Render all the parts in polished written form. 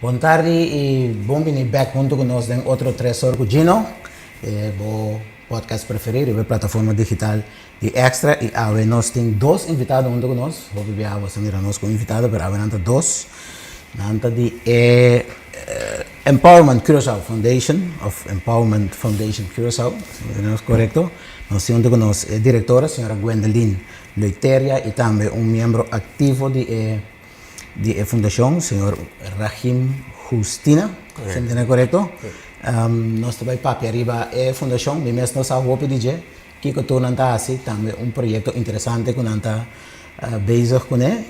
Bon tardi i bon bini bek huntu ku nos den otro Tresor ku Gino, e bo podcast preferí riba e plataforma digital di Extra. I awe nos tin dos invitado huntu ku nos. Hopi biaha bo sa mira nos ku un invitado, pero awe nan ta dos. Nan ta di e Empowerment Curaçao Foundation of Empowerment Foundation Curaçao, si mi ta korekto. Nos tin huntu ku nos e direktora, señora Gwendeline Leuteria, i tambe un miembro aktivo di e di e fundashon, señor Rahim Justina, si mi tene korekto. Nos ta bai papia riba e fundashon, mi mes no sa hopi di dje, kiko tur nan ta hasi, tambe un proyekto interesante ku nan ta bezig kuné,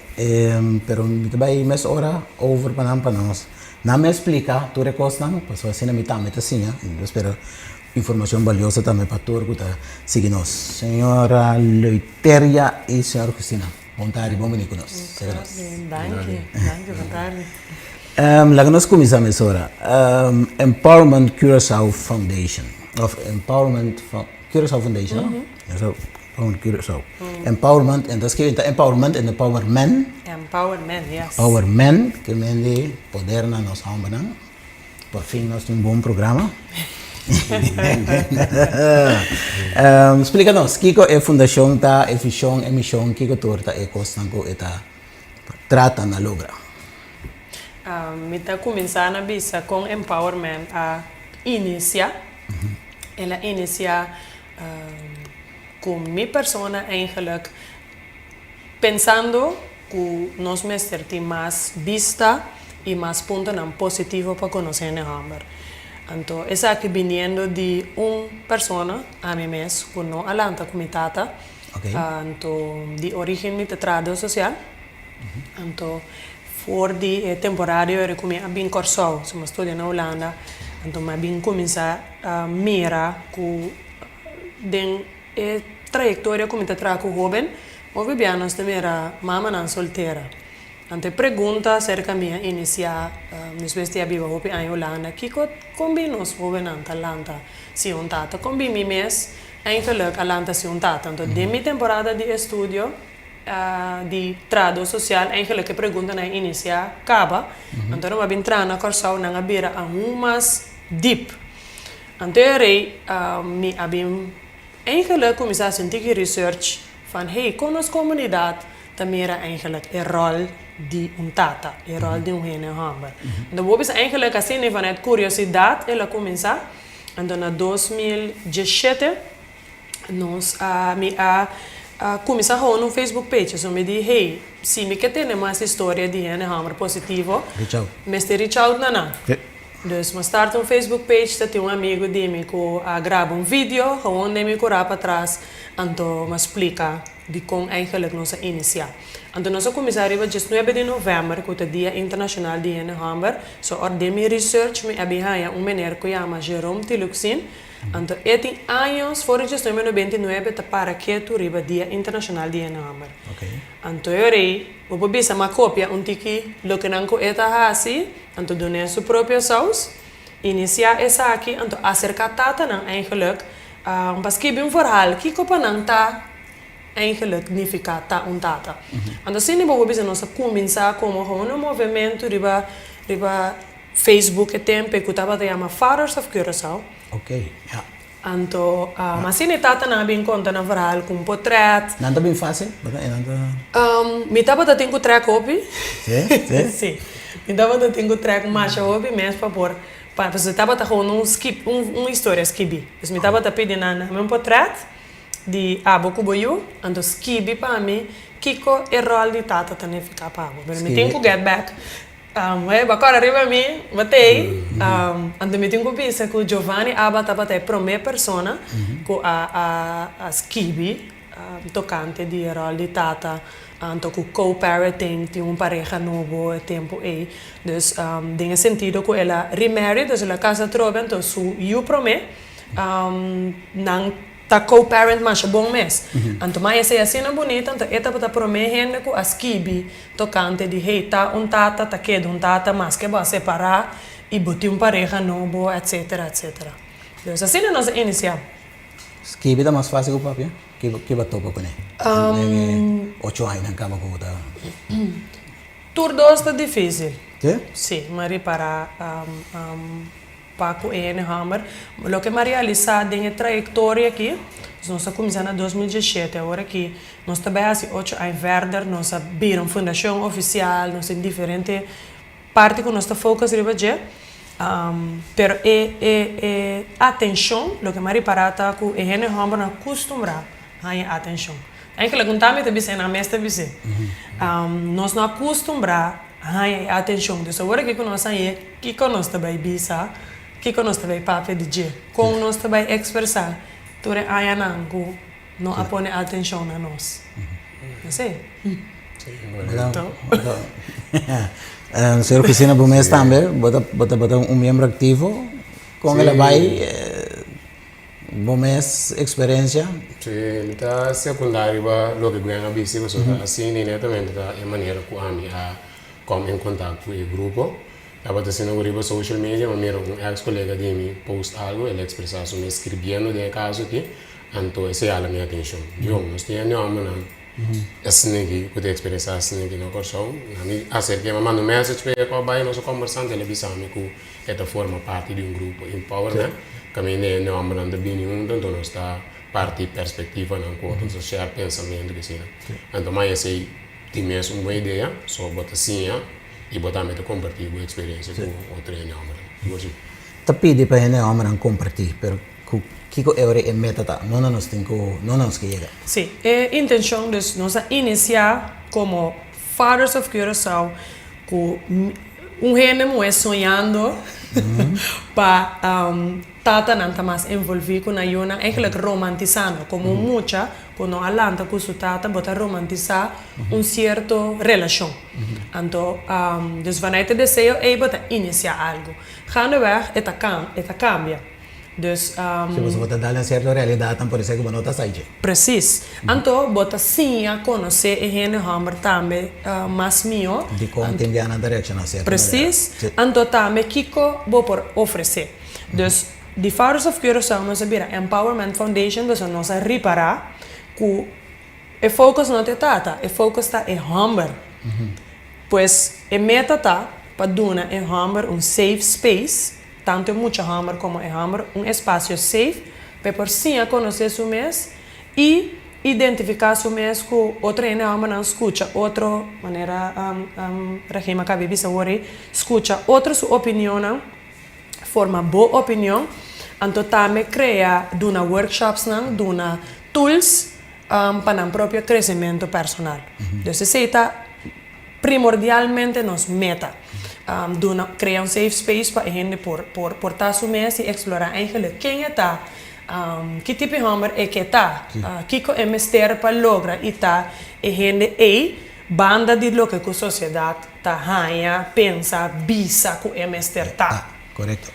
pero mi ta bai mes ora over pa nan pa nos nan mes splika tur e kosnan, pasobra asina mi tambe ta siña, i mi ta spera informashon balioso tambe pa tur ku ta sigui nos. Señora Leuteria i señor Justina. Bon tardi, bon bini ku nos. Sega nos. Danki, danki, bon tardi. Laga nos kuminsá mesora. Empowerment Curaçao Foundation òf Empowerment Curaçao Foundation no? Empowerment Curaçao. Empowerment, entonces ke ta empowerment en empowermen? Empowermen, yes. Empowermen, ke men di poder na nos hòmbernan. Por fin nos tin un bon programa. Splika nos, kiko e fundashon ta, e vishon, e mishon, kiko tur ta e kosnan ku e ta trata na logra? Mi ta kuminsá na bisa kon Empowerment a inisiá. El a inisiá ku mi persona eigenlijk Pensando ku nos mester tin mas bista i mas puntonan positivo pa konosé hende hòmber. Anto esaki biniendo di un persona, ami mes, ku no a lanta ku mi tata. Anto di orígen mi ta trahadó sosial. Anto for di e temporada yori ku mi a bin Kòrsou, so mi a studia na Hulanda, anto mi a bin kuminsá mira ku den E trayektoria ku mi ta traha ku hóben, hopi bia nos ta mira mamanan soltera. Anto e pregunta aserka mi a inisiá despues di a biba hopi aña Hulanda, kiko kon bin nos hóbennan ta lanta sin un tata? Kon bin mi mes eingelik a lanta sin un tata? Anto den mi temporada di estudio di trahadó sosial eingelik e preguntanan a inisiá kaba. Anto ora mi a bin traha na Kòrsou nan a bira aun mas dip. Anto e rei mi a bin eigenlijk kuminsá hasi un tiki research van hey kon nos komunidat ta mira eigenlijk e ròl di un tata, e ròl di un hende hòmber. Anto bo bisa eigenlijk asina vanuit kuriosidat el a kuminsá, anto na 2017 nos a mi a kuminsá gewoon un Facebook page, so mi di hey si mi ke tende mas historia di hende hòmber positivo mester reach out na nan. Dus mi a start un Facebook page, ta tin un amigu di mi ku a graba un video gewoon den mi kurá patras, anto mi a splika dikon eigenlijk nos a inisiá. Anto nos a kuminsá riba diesnuebe di novèmber ku ta Dia Internashonal di Hende Hòmber, so or den mi research mi a bin haña un meneer ku yama Jerome Tiluxin, anto e tin años for di diesnuebe 99 ta para ketu riba Dia Internashonal di Hende Hòmber. Anto e ora ei bo por bisa mi a kopia un tiki loke nan ku e ta hasi. Anto dun'é su propio saus. Inisiá esaki, anto aserká tatanan eigenlijk pa skibi un verhaal kiko pa nan ta eigenlijk nifiká ta un tata. Anto asina bo por bisa nos a kuminsá komo gewoon un movementu riba riba Facebook e tempu ku tabata yama Fathers of Curaçao. Oké, ya. Anto asina e tatanan a bin konta nan verhaal ku un potrèt. Nan ta bin fásil? Bo ta nan ta. Mi tabata tin ku trèk hopi. Sí? Sí? Sí. Mi tabata tin ku trèk masha hopi mes pa por pa pasobra tabata gewoon un skip un un historia skibí. Dus mi tabata pidi nan dame un potrèt di abo ku bo yu, anto skibi pa mi kiko e ròl di tata ta nifiká pa bo. Pero mi tin ku get back. Hey, bo a kòrda riba mi, bo t'ei. Anto mi tin ku bisa ku Giovanni Abba tabata e promé persona ku a a skibi tokante di e ròl di tata, anto ku co-parenting, tin un pareha nobo e tempu ei. Dus den e sentido ku el a remarry, dus el a kasa atrobe, anto su yu promé nan Ta co-parent masha bon mes. Anto ma esei asina bunita, anto e tabata prome hende ku a skibi tokante di hey ta un tata ta keda un tata maske bo a separá i bo tin un pareha nobo etcetera etcetera. Dus asina nos a inisiá. Skibi ta mas fásil ku papia? Ki bo a topa kuné den e ocho añanan kaba ku bo ta? Tur dos ta difísil. Sí? Sí, m'a ripará pa ku e hende hòmber. Loke m'a realisá den e trayektoria akí, nos a kuminsá na 2017, awor akí nos ta bai hasi ocho aña verder, nos a bira un fundashon ofisial, nos tin diferente parti ku nos ta focus riba dje, pero e e e atenshon, loke m'a ripará ta ku e hende hòmber no a kustumbrá haña atenshon. Eigenlijk un tambe ta bis'é, nan mes ta bis'é. Nos no a kustumbrá haña e atenshon. Dus awor aki ku nos hañ'é, kiko nos ta bai bisa? Kiko nos ta bai papia di dje? Kon nos ta bai ekspresá tur e añanan ku no a pone atenshon na nos? Esei. Señor Cristina, bo mes tambe bo ta bo ta bo ta un miembro aktivo. Kon el a bai? Bo mes experiencia? Sí, mi ta secunda riba loke Gwen a bisa pasobra asina netamente ta e manera cu ami a kom en contact cu e grupo. Tabata asina cu riba social media mi a mira un ex colega di mi post algo, el a expresa su mes scribiendo den e caso aki, anto esey hala mi atencion. Dios, nos tin hende hombernan asina aki cu ta experiencia asina aki na Corsou. Ami acerca, mi a manda un message pa e cu a bay nos a combersa, anto el a bisa mi cu E ta forma parti di un grupo empowerment kaminda e nòmbernan ta bini huntu anto nos ta parti perspektivanan ku otro, nos ta share pensamentu ku asina. Anto mai esei tin mes un buen idea, so bo ta siña i bo tambe ta kompartí bo eksperensia ku otro hende hòmbernan. Sigur si. Ta pidi pa hende hòmbernan kompartí, pero ku kiko e ora e meta ta? Nunda nos tin ku, nunda nos ke yega? Sí, e intenshon dus nos a inisiá komo Fathers of Curaçao ku un hende muhé soñando pa tatanan ta mas envolví ku nan yunan, eigenlijk romantisando. Komo un mucha ku no a lanta ku su tata, bo ta romantisá un sierto relashon. Anto, dus vanuit e deseo ei bo ta inisiá algu. Gaandeweg e ta e ta kambia. Dus. Si boso bo ta dal den sierto realidatnan por esei ku bo no ta sa dje. Presis. Anto bo ta siña konosé e hende hòmber tambe mas mihó. Dikon tin bianan ta reakshoná sierto manera. Presis. Anto tambe kiko bo por ofresé. Dus di Fathers of Curaçao nos a bira Empowerment Foundation pasobra nos a ripará ku e focus no ta e tata, e focus ta e hòmber. Pues e meta ta pa duna e hòmber un safe space. Tantu e mucha hòmber komo e hòmber un espasio safe pa e por siña konosé su mes i identifiká su mes ku otro hende hòmbernan, skucha otro, manera Rahim a kaba bisa awor ei, skucha otro su opinionnan, forma bo opinion, anto tambe krea, duna workshopsnan, duna tools pa nan propio kresementu personal. Dus esei ta. Primordialmente nos meta, duna, crea un safe space pa e hende por por por ta su mes y explora eigenlijk ken e ta, ki tipo di homber e ke ta, kiko e mester pa logra y ta e hende ey banda di loke cu sociedad ta haña, pensa, bisa cu e mester ta. Correcto.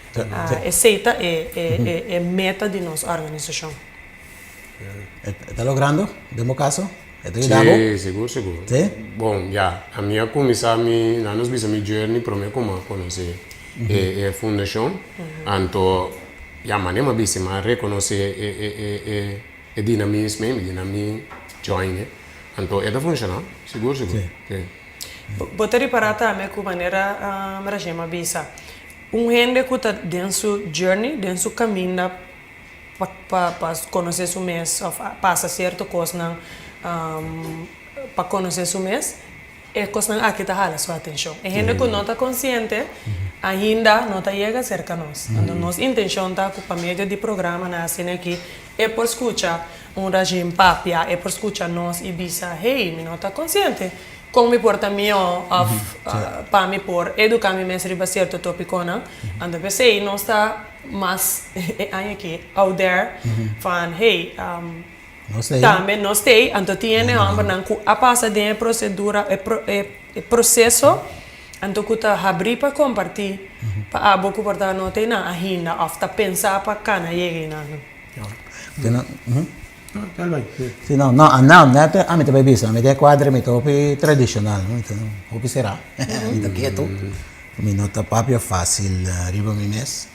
Esey ta e e e meta di nos organisacion. E ta logrando den bo caso? E ta yuda bo? Sí, sigur, sigur. Sí? Bon, ya, ami a kuminsá mi, nan nos bisa mi journey promé ku mi a konosé e e fundashon. Anto, ya, manera mi a bisa mi a rekonosé e e e e e dinamismo ei, mi di nan mi join e. Anto e ta funshoná, sigur, sigur. Sí. Sí. Bo ta ripará tambe ku manera Rajim a bisa, un hende ku ta den su journey, den su kaminda pa pa pa konosé su mes òf a pasa sierto kosnan pa konosé su mes, e kosnan aki ta hala su atenshon. E hende ku no ta konsiente ainda no ta yega serka nos. Anto nos intenshon ta ku pa medio di programanan asina aki e por skucha un Rajim papia, e por skucha nos i bisa, hey, mi no ta konsiente kon mi por ta mihó òf pa mi por eduká mi mes riba sierto topikonan. Anto p'esei nos ta Mas e aña aki out there van hey tambe nos ta ei anto tin hende hombernan ku a pasa den e prosedura e proseso anto ku ta habrí pa kompartí pa abo ku por ta no ta einan ainda òf ta pensa pa kana yega einan. Si no no no net ami ta bay bisa mi ta e kuadra mi ta hopi tradishonal mi ta hopi será mi ta ketu mi no ta papia fácil riba mi mes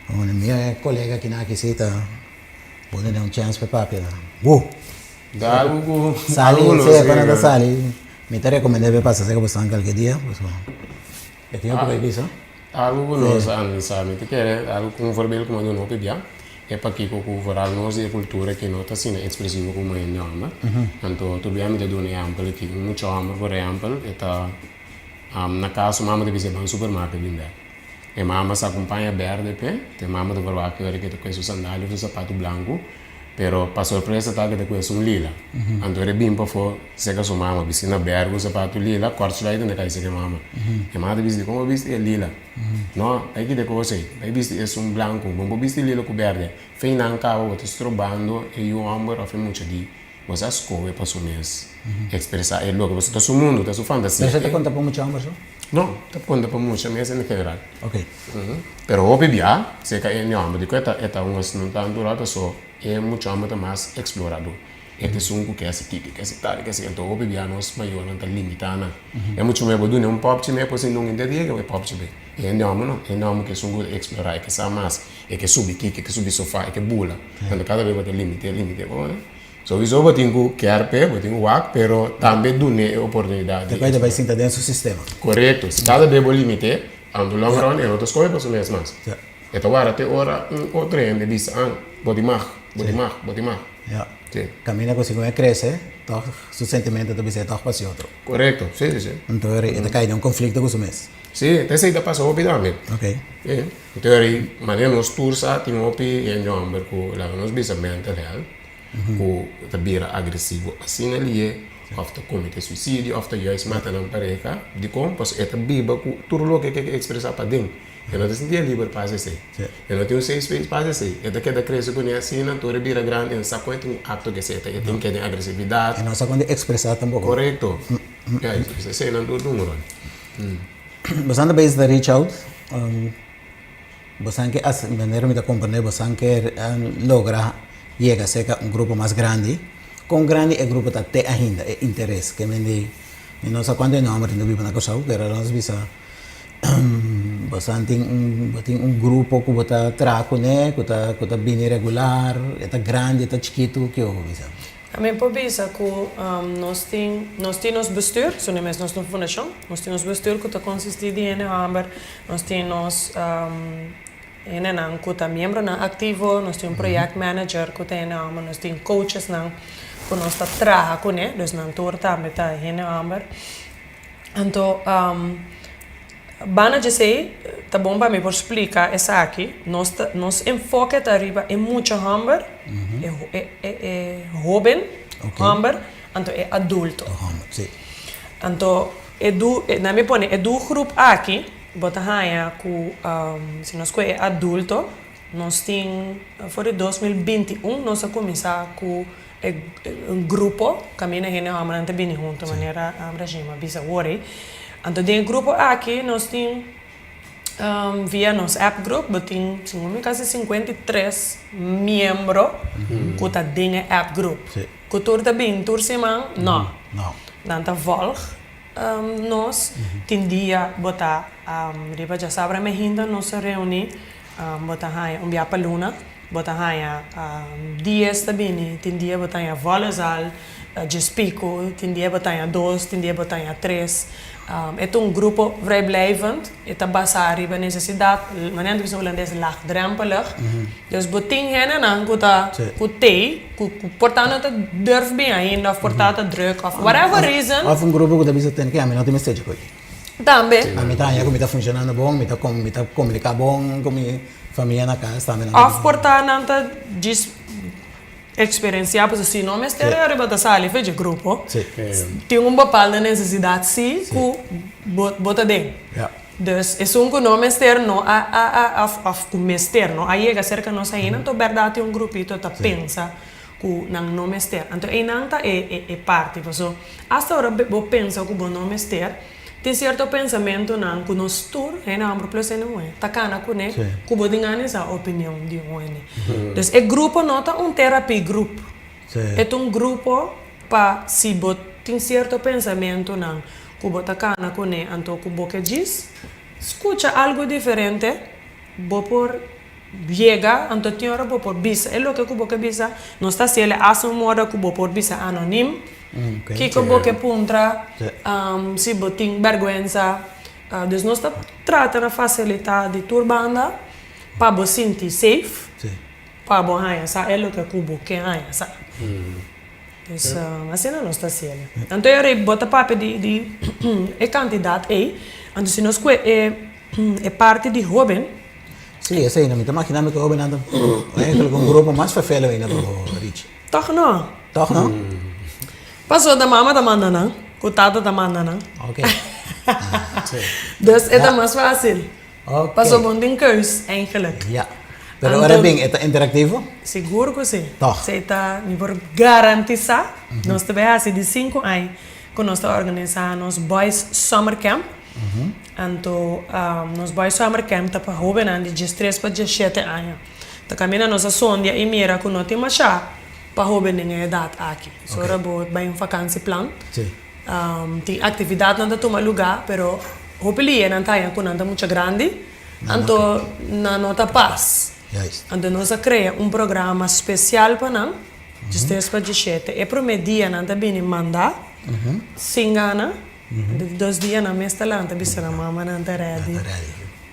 mi kolega kinan aki si ta pone den un chèns pa papia wuh Da algu ku sali algu si lo pa nan ta sali. Mi ta recomenda be pasa cerca boso kalke dia, pasobra e tin hopi bisa. Algu ku nos a analisá, mi ta kere algu ku un voorbeeld ku mi a duna hopi bia, e pakiko ku vooral nos di e kultura ki no ta asina ekspresivo komo hende hòmber. Anto tur bia mi ta duna ehèmpel aki, un mucha hòmber por ehèmpel e ta na kas su mama ta bisa e ban supermarket bin bèk. E mama sa ku un paña bèrdè p'e, te mama ta verwagt ku ora ke ta kue su sandalia òf su sapatu blanku, pero pa sorpresa ta ke ta kue esun lila. Anto ora e bin pafó seka su mama bisti na bèrdè ku sapatu lila, kòrtsluitende kai seka e mama. E mama ta bisa dikon bo bisti e lila? No, bai kita e kos ei, bai bisti esun blanku, bo no por bisti lila ku bèrdè. Fei nan kaba bo ta strobando e yu hòmber òf e mucha di bo sa skohe pa su mes ekspresá e loke, pasobra ta su mundu, ta su fantasia. Pero esei ta konta pa mucha hòmber so? No, ta konta pa mucha mes en general. Ok. Pero hopi bia, serka e hòmber di ku e ta e ta un asuntu tantu ròt paso e mucha hòmber ta mas eksploradó. E ta esun ku ke hasi kiko, ke hasi tal, ke hasi anto hopi bia nos mayornan ta limitá nan. E mucha muhé bo duna un pòpchi mei por sinti un hende di e pòpchi bei. E hende hòmber no, e hende hòmber ke esun ku ta eksplorá, e ke sa mas, e ke subi kiko, e ke subi sofá, e ke bula. Anto kada bes bo ta limit'é, limit'é. Souiso bo tin ku kier p'e, bo tin ku wak, pero tambe dun'é e oportunidat di. Despues ta bai sinta den su sistema. Korekto. Si kada bes bo limit'é, on the long run e no ta skohe pa su mes mas. E ta wara te ora un otro hende bisa, an, bo tin mag, bo tin mag, bo tin mag. Ya. Kaminda ku segun e krese, tòg su sentimento ta bisa e tòg pa si otro. Korekto. Si, si, si. Anto e ta kai den un konflikto ku su mes. Si, ta esei ta pasa hopi tambe. Ok. Si. Anto e manera nos tur sa tin hopi hende hòmber ku laga nos bisa mental health. Ku ta bira agresivo asina lié òf ta komete suisidio òf ta juist mata nan pareha. Dikon? Pasobra e ta biba ku tur loke ke ekspresá paden. E no ta sinti e liber pa hasi esei. E no tin un safe space pa hasi esei. E ta keda krese kuné asina, tur e bira grandi, e no sa kon e tin un akto ke esei. E tin keda den agresividat. E no sa kon di ekspresá tampoko. Korekto. Juist, eseinan tur ta un ròl. Boso ta bezig ta reach out. Bosan ke as manera mi ta komprende bosan ke logra yega serka un grupo mas grandi. Kon grandi e grupo ta te ainda e interes? Ke men di mi no sa kuantu e nòmber tin ta biba na Kòrsou pero nos bisa bosan tin un bo tin un grupo ku bo ta traha kuné ku ta ku ta bini regular e ta grandi e ta chikitu ke bo por bisa? Mi por bisa ku nos tin nos tin nos bestuur, su mes nos ta un fundashon, nos tin nos bestuur ku ta konsistí di hende hòmber, nos tin nos hendenan ku ta miembronan aktivo, nos tin un projectmanager ku ta hende hòmber, nos tin coachesnan ku nos ta traha kuné, dus nan tur tambe ta hende hòmber. Anto banda djesei ta bon pa mi por splika esaki, nos ta nos enfoke ta riba e mucha hòmber, e e e hóben hòmber, anto e adulto. Anto e du nan mi pone e doelgroep aki bo ta haña ku si nos kohe e adulto nos tin for di 2021 nos a kuminsá ku E un grupo kaminda hende hòmbernan ta bini huntu manera Rashim a bisa awor ei. Anto den e grupo aki nos tin via nos app group bo tin segun mi kasi 53 miembro ku ta den e app group. Ku tur ta bini tur siman? No. Nan ta vòlg nos. Tin dia bo ta riba djasabra mehinta nos ta reuní Bo ta haña un bia pa luna, bo ta haña dies ta bini, tin dia bo ta haña vòlezal, djes piku, tin dia bo ta haña dos, tin dia bo ta haña tres. E ta un grupo vrijblijvend, e ta basá riba nesesidat, manera nan ta bisa hulandes laagdrempelig. Dus bo tin hendenan ku ta ku t'ei, ku por ta no ta durf bin ainda òf por ta ta drùk òf whatever reason. Òf un grupo ku ta bisa tene ke ami no tin mester dje koe. Tambe. Mi ta haña ku mi ta funshonando bon, mi ta mi ta komuniká bon ku mi famia na kas tambe. Òf por ta nan ta djis eksperensiá pasobra si no mester e riba ta sali for dje grupo. Tin un bepaalde nesesidat si ku bo bo ta den. Dus esun ku no mester no a a a òf òf ku mester no a yega serka nos ainda anto bèrdat tin un grupito ta pensa ku nan no mester. Anto einan ta e e e parti paso asta ora bo pensa ku bo no mester, tin sierto pensamentunan ku nos tur, hende hòmber plus hende muhé, ta kana kuné ku bo tin gana sa opinion di un hende. Dus e grupo no ta un terapiegroep. E ta un grupo pa si bo tin sierto pensamentunan ku bo ta kana kuné anto ku bo ke djis skucha algu diferente, bo por Yega, anto tin ora bo por bisa e loke ku bo ke bisa. Nos ta hasi el e hasta un moda ku bo por bisa anonim. Kiko bo ke puntra, si bo tin bèrgwensa. Dus nos ta trata na fasilitá di tur banda pa bo sinti safe, pa bo haña sa e loke ku bo ke haña sa. Dus asina nos ta hasiel. Anto e ora bo ta papia di di e kantidat ei, anto si nos kue e e parti di hóben. Sí, esei no. Mi ta magina mi ku e hóbennan ta eigenlijk un grupo mas ferfelo ainda pa bo, Richie. Tòg no. Tòg no? Pasobra ta mama ta manda nan, ku tata ta manda nan. Ok. Dus e ta mas fásil. Ok. Pasobra bo no tin keus eigenlijk. Ja. Pero ora bin e ta interactivo? Sigur ku si. Tòg. Si ta, mi por garantisá, nos ta bai hasi di sinku aña ku nos ta organisá nos Boys Summer Camp. Anto nos Boys Summer Camp ta pa hóbennan di diestres pa diesshete aña. Ta kaminda nos a sondia i mira ku no tin mashá pa hóben den e edat aki. So ora bo bai un vakansieplan, tin aktividatnan ta tuma lugá, pero hopi lianan ta haña ku nan ta mucha grandi, anto nan no ta pas. Anto nos a krea un programa spesial pa nan, diestres pa diesshete. E promé dia nan ta bini mandá, sin gana. Di dos dia nan mes ta lanta bisa nan mama nan ta ready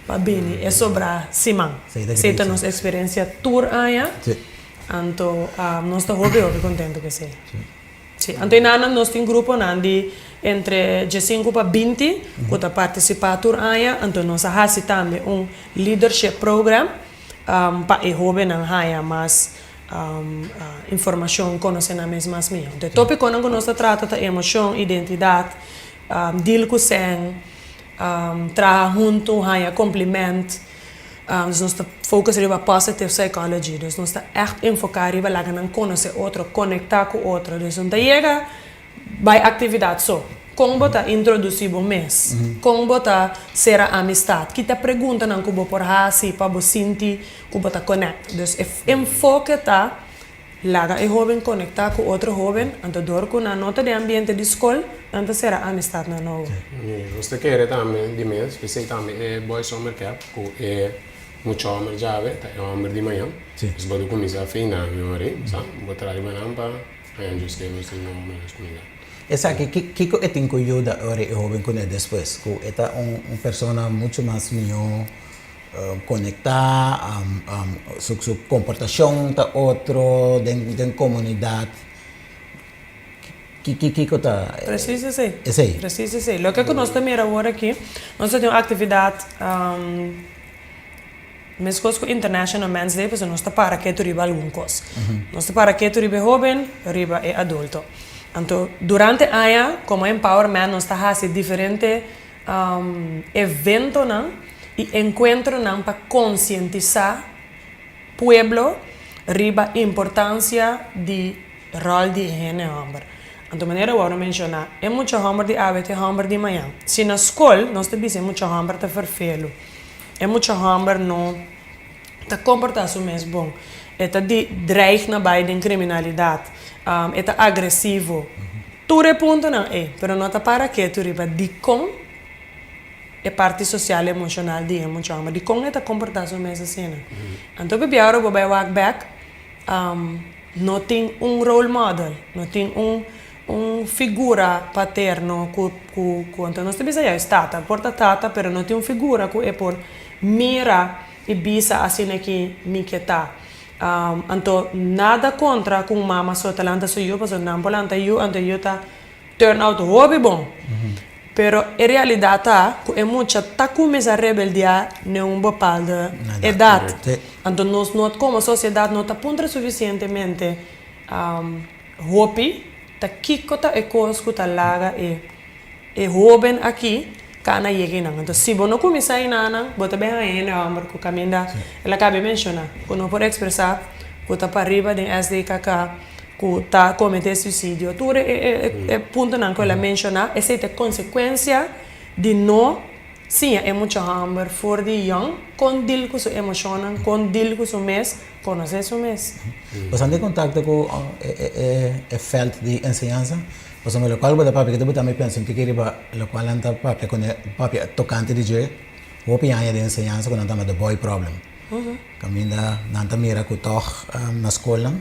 pa bini e sobrá siman. Esei ta nos eksperensia tur aña. Anto nos ta hopi hopi kontento ku esei. Sí. Anto enanan nos tin gruponan di entre diesinku pa binti ku ta partisipá tur aña. Anto nos a hasi tambe un leadership program pa e hóbennan haña mas informashon, konosé nan mes mas mihó. Anto e tópikonan ku nos ta trata ta emoshon, identidat, deal ku sèn, traha huntu, haña kompliment. Dus nos ta focus riba positive psychology. Dus nos ta ègt enfoká riba laga nan konosé otro, konektá ku otro. Dus no ta yega bai aktividat so. Kon bo ta introdusí bo mes? Kon bo ta sera amistat? Ki ta preguntanan ku bo por hasi pa bo sinti ku bo ta konèkt? Dus e enfoke ta laga e hóben konektá ku otro hóben, anto dor ku nan no ta den ambiente di skol, nan ta sera amistatnan nobo. Nos ta kere tambe di mes, p'esei tambe e Boys Summer Camp ku e mucha hòmber djawe ta e hòmber di mañan. Nos bo ta kuminsá feina mi ora ei, sa? Bo traha riba nan pa haña djus ke nos tin nobo na nos komunidat. Esaki, kiko e tin ku yuda ora e hóben kuné despues? Ku e ta un persona muchu mas mihó konektá, su komportashon ta otro den komunidat. Kiko ta Precies esei. esei? Precies esei. Loke ku nos ta mira awor aki, nos ta tin un aktividat meskos ku International Men's Day, pasobra nos ta para ketu riba algun kos. Nos ta para ketu riba e hóben, riba e adulto. Anto durante aña komo Empowerment nos ta hasi diferente eventonan i enkuentronan pa konsientisá pueblo riba importansia di ròl di e hende hòmber. Anto manera wou a menshoná, e mucha hòmber di awe ta e hòmber di mañan. Si na skol nos ta bisa e mucha hòmber ta ferfelu, e mucha hòmber no ta komportá su mes bon, e ta di dreig na bai den kriminalidat, e ta agresivo, tur e puntonan ei, pero no ta para ketu riba dikon e parti sosial emoshonal di e mucha hòmber, dikon e ta komportá su mes asina. Anto pabia ora bo bai wak bèk, No tin un role model, no tin un un figura paterno ku ku ku anto nos ta bisa juist tata, por ta tata pero no tin un figura ku e por mira i bisa asina ki mi ke ta. Anto nada kontra ku un mama so ta lanta su yu pasobra nan por lanta yu anto e yu ta turn out hopi bon. Pero e realidad ta cu e mucha ta cuminsa rebeldia ne un bepaalde edad. Anto nos no como sociedad no ta puntra suficientemente hopi ta kico ta e cos cu ta laga e e hoben aki cana yega einan. Anto si bo no cuminsa einanan bo ta bin haña hende homber cu caminda el a caba e menciona cu no por expresa cu ta pariba den SDKK. Ku ta kometé suisidio. Tur e puntonan ku el a menshoná, esei ta e konsekuensia di no siña e mucha hòmber for di yòn kon dil ku su emoshonnan, kon dil ku su mes, konosé su mes. Bo sa den kontakto ku e vèlt di enseñansa? Pasobra lokual bo ta papia kita bo tambe pensa un tiki riba lokual nan ta papia kuné papia tokante di dje hopi aña den enseñansa ku nan ta yama the boy problem. Kaminda nan ta mira ku tòg na skolnan.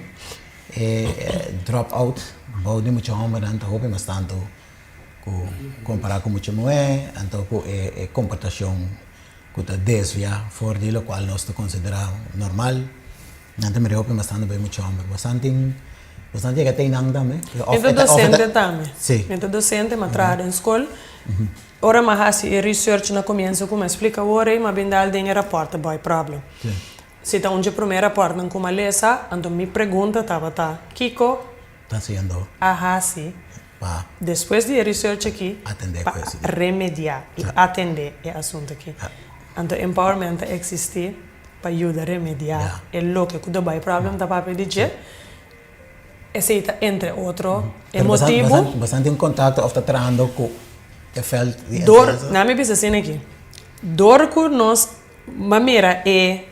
E drop out bou di mucha hombernan ta hopi mas tantu ku kompará ku mucha muhé, anto ku e komportashon ku ta desvia for di lokual nos ta konsiderá normal, nan ta mira hopi mas tantu bai mucha homber. Bosan tin, bosan yega te einan tambe? Mi ta dosente tambe. Mi ta dosente, mi a traha den skol. Ora mi a hasi e research na komienso ku mi a splika awor ei, mi a bin dal den e rapòrt Boy Problem. Si ta un dje promé rapòrtnan ku mi a lesa, anto mi pregunta tabata, Kiko Ta hasiendo a hasi pa despues di e research aki atendé pa ku esaki? remediá i atendé e asuntu aki? Anto empowerment ta eksistí pa yuda remediá e loke ku The Boy Problem ta papia di dje. Esei ta entre otro e Pero bosan, motibu. bosan, bosan tin kontakto òf ta trahando ku e vèlt di Dor, enseñansa? na mi bisa asina aki, dor ku nos Ma mira e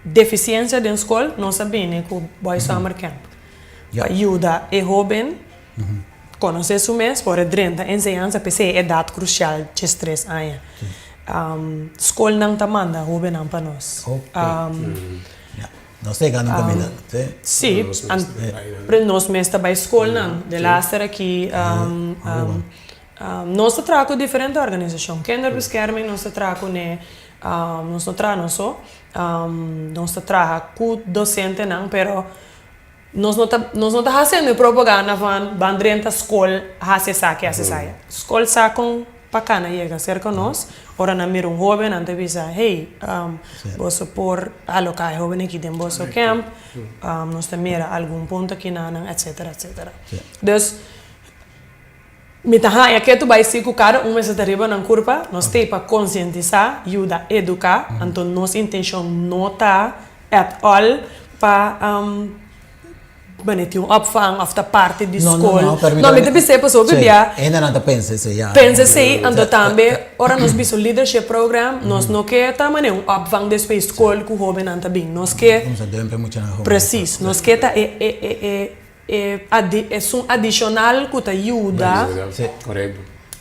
deficiencia den scol, nos a bini cu Boy Summer Camp pa yuda e hoben conoce su mes por e drenta enseñansa p'esey e edad crucial diestres aña. Scolnan ta manda hobennan pa nos. Nos ta yegando un caminda, si? Si, pero nos mes ta bay scolnan. Delaster aki Nos ta traha ku diferente organisashon. Kinderbescherming nos ta traha kuné, nos no traha nos so. Nos ta traha ku dosentenan, pero nos no ta nos no ta hasiendo e propaganda van ban drenta skol hasi esaki hasi esaya. Skol sa kon pa kana yega serka nos, ora nan mira un hoben nan ta bisa, hey, boso por aloká e hoben aki den boso kèmp, nos ta mira algun punto aki na nan, etsetera, etsetera. Dus. Mi ta haña ke tu bai si ku kada un mester ta riba nan kurpa, nos t'ei pa konsientisá, yuda eduká, anto nos intenshon no ta at all pa manera tin un opvang òf ta parti di skol. No, mi ta bis'é pasobra hopi bia pensa esei, anto tambe ora nos bisa un leadership program nos no ke ta manera un opvang despues skol ku hóbennan ta bin, nos ke presis, nos ke ta e E esun adishonal ku ta yuda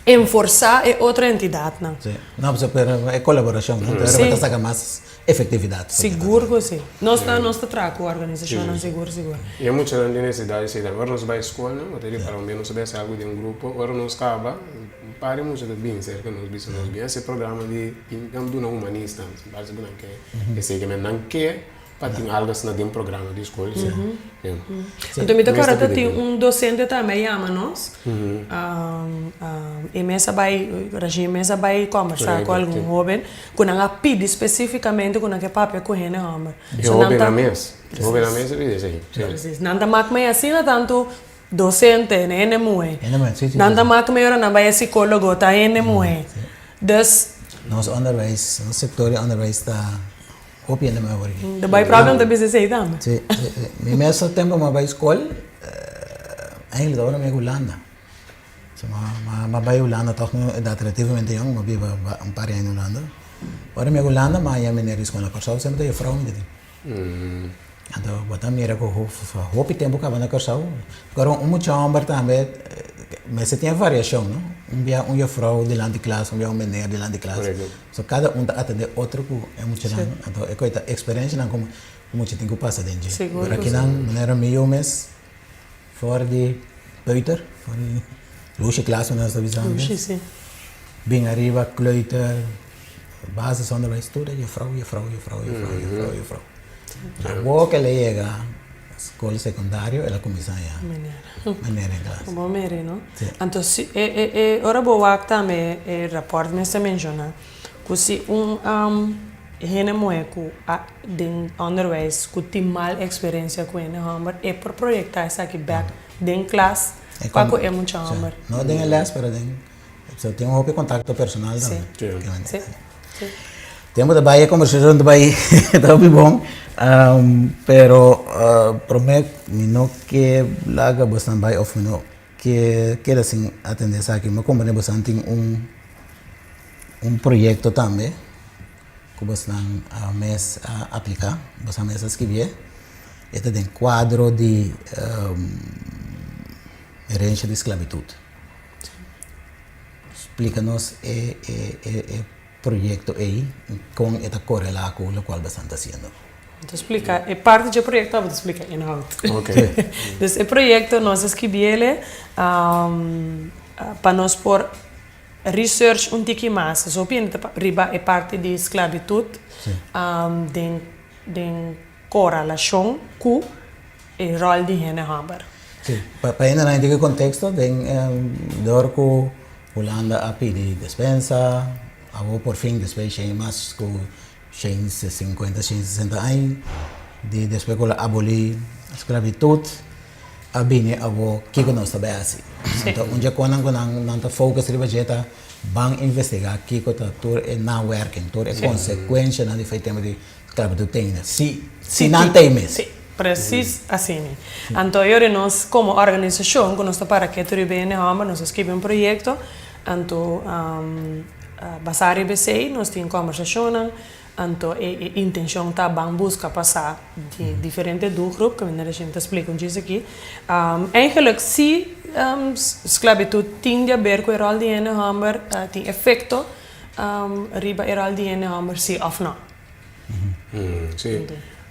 enforsá e otro entidatnan. Sí. No, pues pero e kolaborashon, no? Pero ta saka mas efektividat. Sigur ku sí. Nos ta nos ta traha ku organisashonnan sigur sigur. I e muchanan tin nesesidat di esei tambe. Ora nos bai skolnan, bo ta ripara un bia nos ta bai hasi algu den grupo, ora nos kaba, un par di mucha ta bin serka nos bisa nos bin hasi e programa di bin duna humanista. Parse ku nan ke esei ke men nan ke. Pa tin algo asina den programa di skol si. Anto mi ta kòrda ta tin un dosente tambe a yama nos. E mes a bai, Rashid mes a bai kòmbersá ku algun hóben ku nan a pidi spesífikamente ku nan ke papia ku hende hòmber. E hóbennan mes. E hóbennan mes a pidi esei. Presis. Nan ta mak mei asina tantu dosente, hende muhé. Nan ta mak mei ora nan bai e sikólogo ta hende muhé. Dus. Nos onderwijs, nos sektor di onderwijs ta. Hopi hende mei wòrdu. De bai problem ta bisa esei tambe. Si, si, si. Mi mes tempu mi a bai skol, eigenlijk tabata mi Hulanda. So mi a bai Hulanda tòg mi edat relativamente yòn, mi a biba un par di aña na Hulanda. Ora mi a Hulanda mi a haña meneer di skol na Kòrsou, semper ta jufrou mi ta tin. Anto bo ta mira ku hopi tempu kaba na Kòrsou. Pero un mucha hòmber tambe mester tin e variashon, no? Un bia un jufrou dilanti klas, un bia un meneer dilanti klas. So kada un ta atendé otro ku e muchanan. Anto e koi ta eksperensianan ku mucha tin ku pasa den dje. Pero akinan manera mi yu mes for di peuter, for di lushi klas ku nos ta bisa antes. Bin ariba kleuter, basisonderwijs tur e jufrou, jufrou, jufrou, jufrou, jufrou, jufrou. Awor ku el a yega skol sekundario el a kuminsá ya meneer den klas. Bo mira no? Anto si e e e ora bo wak tambe e rapòrt mester menshoná ku si un hende muhé ku a den ònderwijs ku tin mal eksperensia ku hende hòmber e por proyektá esaki bèk den klas pa ku e mucha hòmber. No den e lès pero den so tin un hopi kontakto personal tambe. Si si. Tempu ta bai e kombersashon ta bai ta hopi bon pero promé mi no ke laga bosnan bai òf mi no ke keda sin atendé esaki. Mi a komprendé bosnan tin un un proyekto tambe ku bosnan mes a apliká, bosnan mes a skibié. E ta den kuadro di herensha di sklabitut. Splika nos e e e. Proyekto ei kon e ta korelá ku lokual boso ta hasiendo? Mi ta splika e parti dje proyekto abo ta splika inhoud. Ok. Dus e proyekto nos a skibiele pa nos por research un tiki mas. So hopi hende ta riba e parti di sklabitut den den korelashon ku e ròl di hende hòmber. Sí, pa pa hendenan tin e konteksto den dor ku Hulanda a pidi despensa, awor por fin despues shen mas ku 150, 160 aña di despues ku lo abolí sklabitut a bini awor kiko nos ta bai hasi. Anto un dje konan ku nan nan ta focus riba dje ta ban investigá kiko ta tur e nawerking, tur e konsekuenshanan di tempu di sklabitut te ainda, si si nan ta ei mes. Sí, presis asina. Anto e ora nos komo organisashon ku nos ta para ketu riba hende hòmber nos a skibi un proyekto Anto basá riba esei nos tin kòmbersashonnan, anto e e intenshon ta ban buska pa sa di diferente doelgroep, kaminda Reshim ta splika un djis aki. Eigenlijk si sklabitut tin di aber ku e ròl di hende hòmber, tin efekto riba e ròl di hende hòmber si òf nò. Si.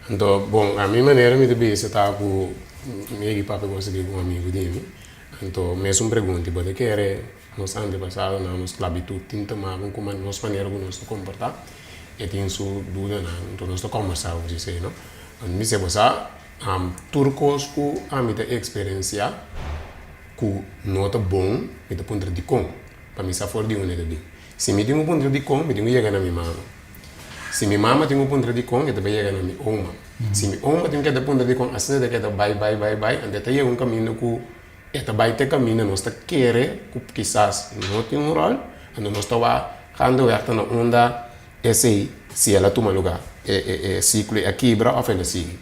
Anto bon, a mi manera mi ta bisa ta ku mi a papia ku un amigu di mi, Anto mesun pregunta, bo ta kere nos antepasadonan, nos sklabitut tin ta maga ku nos manera ku nos ta komportá? E tin su dudanan, anto nos ta kòmbersá over esei, no? Anto mi bisa, bo sa, tur kos ku ami ta eksperensiá ku no ta bon, mi ta puntra dikon, pa mi sa for di unda e ta bin. Si mi tin ku puntra dikon, mi tin ku yega na mi mama. Si mi mama tin ku puntra dikon, e ta bai yega na mi oma. Si mi oma tin keda puntra dikon asina e ta keda bai bai bai bai anto e ta yega un kaminda ku e ta bai te kaminda nos ta kere ku kisas no tin un ròl anto nos ta wak gaandeweg ta na unda esei si el a tuma luga e e e siklo a kibra òf el a sigui.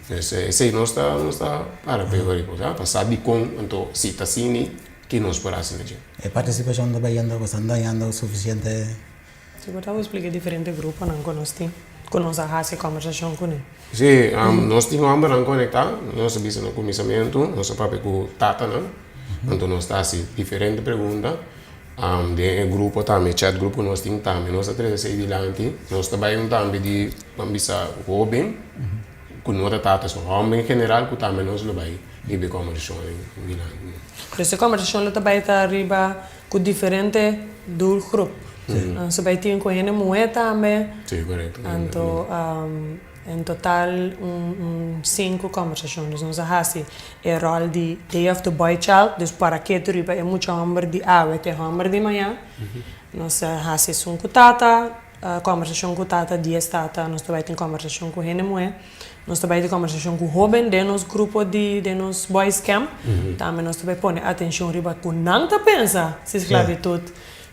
Pues esei nos ta nos ta para p'e ora ei pa sa dikon anto si ta asina ki nos por hasi na dje. E partisipashon ta bayendo bo esnan dañando sufisiente. Si bo ta por splika e diferente gruponan ku nos tin, ku nos a hasi kòmbersashon kuné. Sí, nos tin hòmbernan konektá, nos a bisa na kuminsamentu, nos a papia ku tatanan, anto nos ta hasi diferente pregunta. Den e grupo tambe, chat group ku nos tin tambe, nos a trese esei dilanti. Nos ta bai un tambe di, ban bisa, hóben ku no ta tata, so hòmber en general ku tambe nos lo bai hiba e kòmbersashon dilanti. Dus e kòmbersashon lo ta bai ta riba Ku diferente doelgroep. Nos bai tin ku hende muhé tambe. Sí, korekto. Anto en total un sinku kòmbersashon. Dus nos a hasi e ròl di Day of the Boy Child, dus para ketu riba e mucha hòmber di awe te hòmber di mañan. Nos a hasi esun ku tata, kòmbersashon ku tata, dies tata. Nos ta bai tin kòmbersashon ku hende muhé. Nos ta bai di kòmbersashon ku hóben den nos grupo di den nos boys camp. Tambe nos ta bai pone atenshon riba ku nan ta pensa si sklabitut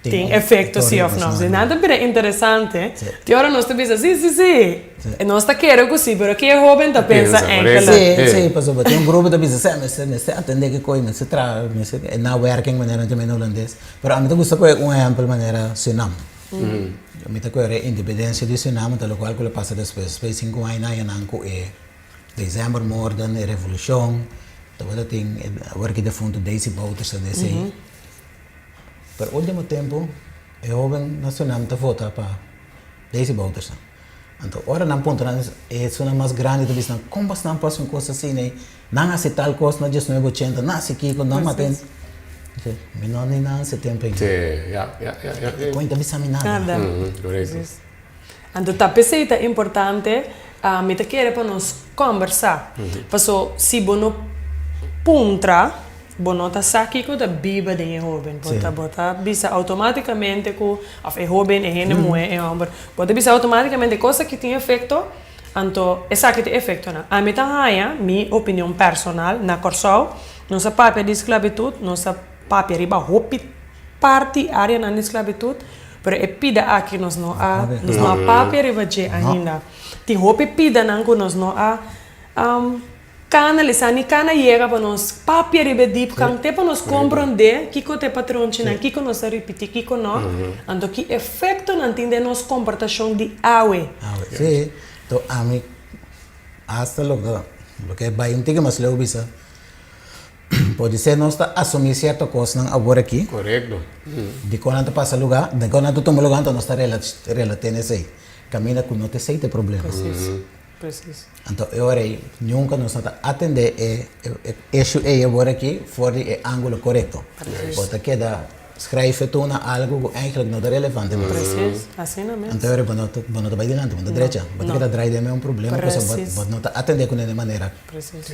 tin efekto si òf no. Si nan ta bira interesante, tin ora nos ta bisa si, si, si. Nos ta kere ku si, pero ke e hóben ta pensa enkele. Si, si, pasobra tin un grupo ta bisa, sè, mester mester atendé ki koi, mester traha, mester nawerking manera nan ta mende hulandes. Pero ami ta gusta kohe un ehèmpel manera Surinam. Mi ta kore independensia di Suriname ta lokual ku lo pasa despues. Despues di sinku aña nan nan ku e decembermoorden, e revolushon, tabata tin e awor ki defuntu Desi Bouterse ta esei. Pero ultimo tempu e hoben na Suriname ta vota pa Desi Bouterse. Anto ora nan puntra nan e esunnan mas grandi ta bisa nan kon bas nan por hasi un kos asina ei? Nan hasi tal kos na diesnuebe ochenta, nan hasi kiko, nan mata hende. Mi no ni nanse tempu ei. Sí, ya, ya, ya, ya. E kon ta bisa mi nada. Nada. Anto ta p'esei ta importante, mi ta kere pa nos kòmbersá. Paso si bo no puntra, bo no ta sa kiko ta biba den e hóben. Bo ta bo ta bisa outomátikamente ku, òf e hóben, e hende muhé, e hòmber, bo ta bisa outomátikamente kos aki tin efekto, anto esaki ta e efektonan. Ami ta haña, mi opinion personal, na Kòrsou nos a papia di sklabitut, nos a papia riba hopi parti, áreanan di sklabitut, pero e pida aki nos no a, nos no a papia riba dje ainda. Tin hopi pidanan ku nos no a Kanalisá ni kana yega pa nos papia riba e diepgang te pa nos komprondé kiko ta e patronchinan, kiko nos ta ripití, kiko no, anto ki efektonan tin den nos komportashon di awe. Awe, sí. To ami hasta loke loke bai un tiki mas leu bisa, podisé nos ta asumí sierto kosnan awor aki. Korekto. Dikon nan ta pasa lugá, dikon nan ta tuma lugá, anto nos ta relat'é na esei. Kaminda ku no ta esei ta e problema. Presis. Precies. Anto e ora ei nunka nos no ta atendé e issue ei awor aki for di e ángulo korekto. Bo ta keda schrijven toe na algu ku eigenlijk no ta relevante mas. Precies, asina mes. Anto e ora bo no ta bo no ta bai dilanti, bo no ta drecha. Bo ta keda drai den e un problema pasobra bo no ta atendé kuné den manera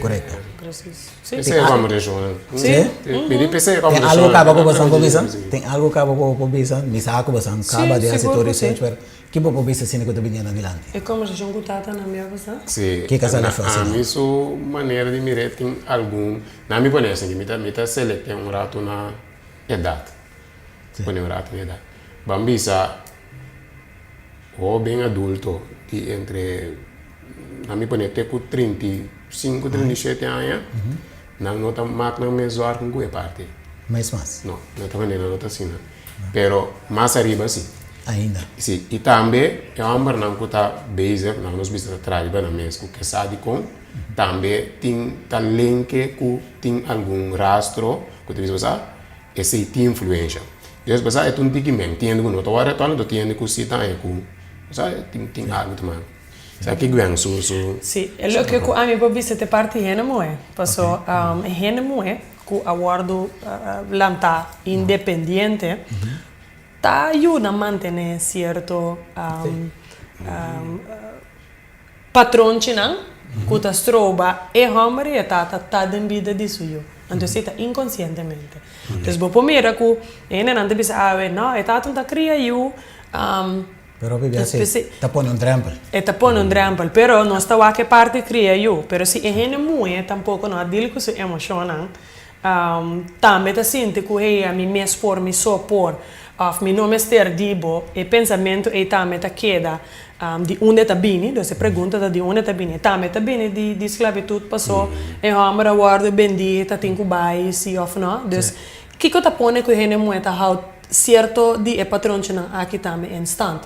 korekto. Precies. Si. P'esei e kòmbersashonnan. Si? Mi di p'esei e Tin kòmbersashonnan. algu kaba ku boso por bisa? Tin algu kaba ku bo por bisa? Mi sa ku boso kaba di hasi tur research pero Ki bo por bisa asina ku ta biniendo dilanti? E kombersashon ku tata nan bia pasá? Si, Ke kasá na na fásil? ami su manera di mir'é tin algun, na mi pone esaki, mi ta mi ta selekt'é un ratu na edat, pone un ratu na edat. Ban bisa hóben adulto di entre, na mi pone te ku 35, 37 aña, nan no ta mak nan mes zòrgen ku e parti. Mes mas? No, no ta manera no ta asina. Pero mas ariba si. Ainda. Si, i tambe e hòmbernan ku ta bezig, nan nos bisa ta traha riba nan mes ku ke sa dikon, tambe tin ta lenke ku tin algun rastro ku ta bisa bo sa, esei tin influensha. Des bo sa e ta un tiki men, tin hende ku no ta wòrdu atòl, anto tin hende ku si ta haña ku bo sa tin tin algu ta manda. Sa ki Gwen su su. Si, e loke ku ami por bisa ta e parti hende muhé, paso hende muhé ku a wòrdu lantá independiente ta yuda mantené sierto patronchinan ku ta stroba e hòmber i e tata ta den bida di su yu. Anto esei ta inkonsientemente. Entonces bo por mira ku e hendenan ta bisa awe, no, e tata no ta kria yu. Pero hopi bia si ta pone un drempel. E ta pone un drempel, pero nos ta wak e parti cria yu. Pero si e hende muhe tampoco no a deal cu su emocionnan, tambe ta sinti cu hey ami mes por, mi so por, of mi no mester di bo, e pensamento ey tambe ta keda di unda e ta bini, dus e pregunta ta di unda e ta bini. E tambe ta bini di sclavitud paso e homber a wordo bendi, e ta tin cu bay si of no. Dus Kiko ta pone ku e hende muhé ta hou sierto di e patronchinan aki tambe en stand?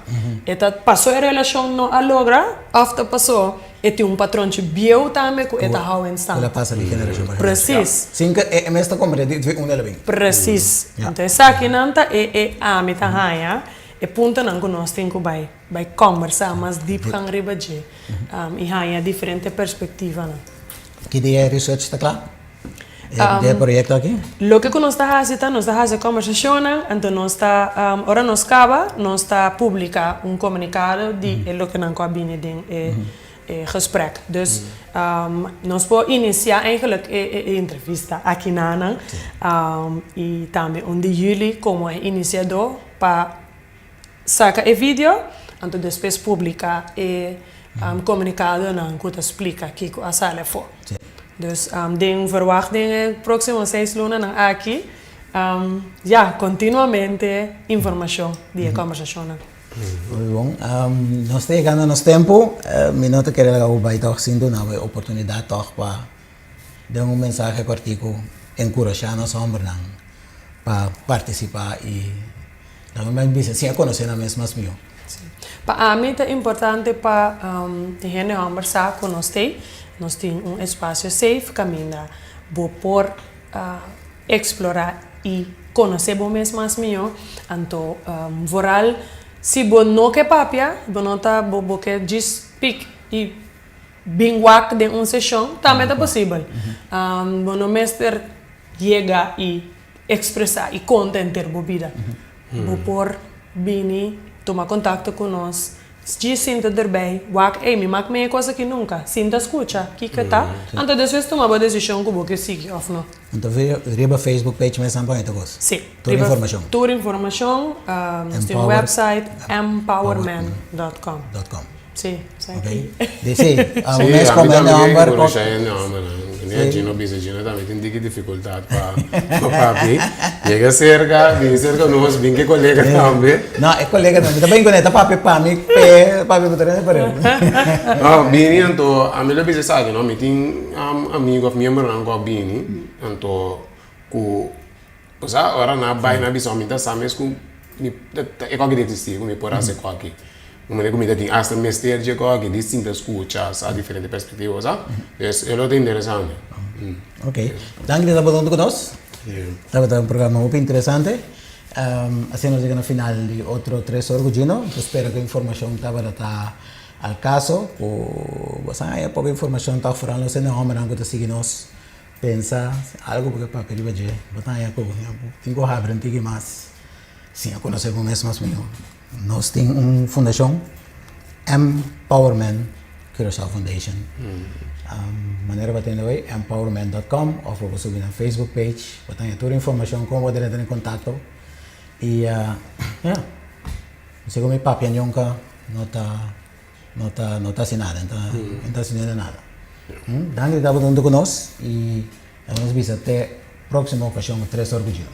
E ta pasó e relashon no a logra òf ta pasó e tin un patronchi bieu tambe ku e ta hou en stand? Ku la pasa di generashon pa generashon. Presis. Sin ku e mes ta komprendé di unda el a bin. Presis. Anto esakinan ta e e ami ta haña e puntonan ku nos tin ku bai bai kòmbersá mas diepgang riba dje i haña diferente perspektivanan. Ki dia e research ta kla? E proyekto aki? Loke ku nos ta hasi ta, nos ta hasi kòmbersashonnan, anto nos ta, ora nos kaba, nos ta publiká un komunikado di e lokenan ku a bini den e gesprek. Dus, nos por inisiá eigenlijk e entrevista akinanan i tambe un di juli komo e inisiadó pa Saka e video, anto despues publica e comunicadonan cu ta splica kico a sali afo. Dus den verwacht den e proximo seis lunanan aki, ya, continuamente informacion di e conversacionnan. Muy bon. Nos ta yegando nos tempo. Mi no ta kere laga bo bai tog sin duna bo e oportunidad tog pa den un mensahe cortico encurasha nos hombernan pa participa y Laga mi bisa, si a konosé nan mes mas mihó. Sí. Pa ami ta importante pa e hende hòmber sa ku nos t'ei. Nos tin un espasio safe kaminda bo por eksplorá i konosé bo mes mas mihó. Anto vooral si bo no ke papia, bo no ta, bo ke djis pik i bin wak den un seshon, tambe ta posibel. Bo no mester yega i Expresa y conta henter bo bida. Bo por bini tuma contacto cu nos. Djis sinta derbij, wak, ey, mi mak mey e cos aki nunca. Sinta scucha kico ta, anto despues tuma bo decision cu bo ke sigui of no. Anto riba Facebook page mes nan pone tur cos? Si. Tur informacion? Tur informacion. Nos tin un website, empowerman dot com. Dot com. Si, esaki. Ok. Si, abo mes come e nomber. Si, ami tambe ke e nomber nan. Mira Gino bisa, Gino tambe tin diki dificultad pa papi. Yega cerca, bini cerca nos, bin ke colega tambe. No, e colega tambe ta bin cune, ta papia pa mi, p'e papia ku tur hende pareu. No, bini anto, ami lo bisa esaki no, mi tin amigo of miembronan ku a bini, anto ku Osea, ora nan a bai nan a bisa, mi ta sa mes ku mi ta e koki ta eksistí, ku mi por hasi e koki. Un manera ku mi ta tin asta mester dje koki di sinta skucha sa diferente perspektiva, osea. Dus e lo ta interesante. Ok. Danki di tabata huntu ku nos. Tabata un programa hopi interesante. Asina nos yega na final di otro Tres Or ku Gino. Mi ta spera ku e informashon tabata ta al kaso, ku. bo sa haña poko informashon tòg foral nos hende hòmbernan ku ta sigui nos pensa algu bo ke papia riba dje bo ta haña ku tin ku habri un tiki mas siña konosé bo mes mas mihó. Nos tin un fundashon Empowerment Curaçao Foundation. Manera bo tende hoy empowerment dot com òf bo por subi nan Facebook page bo ta haña tur informashon kon bo drenta den kontakto i ya. Segun mi papia nunca no ta no ta no ta haci nada, no ta no ta haci nada. Danki di tabata hunto cu nos y nos bisa te proximo ocasion cu Tres Or cu Gio.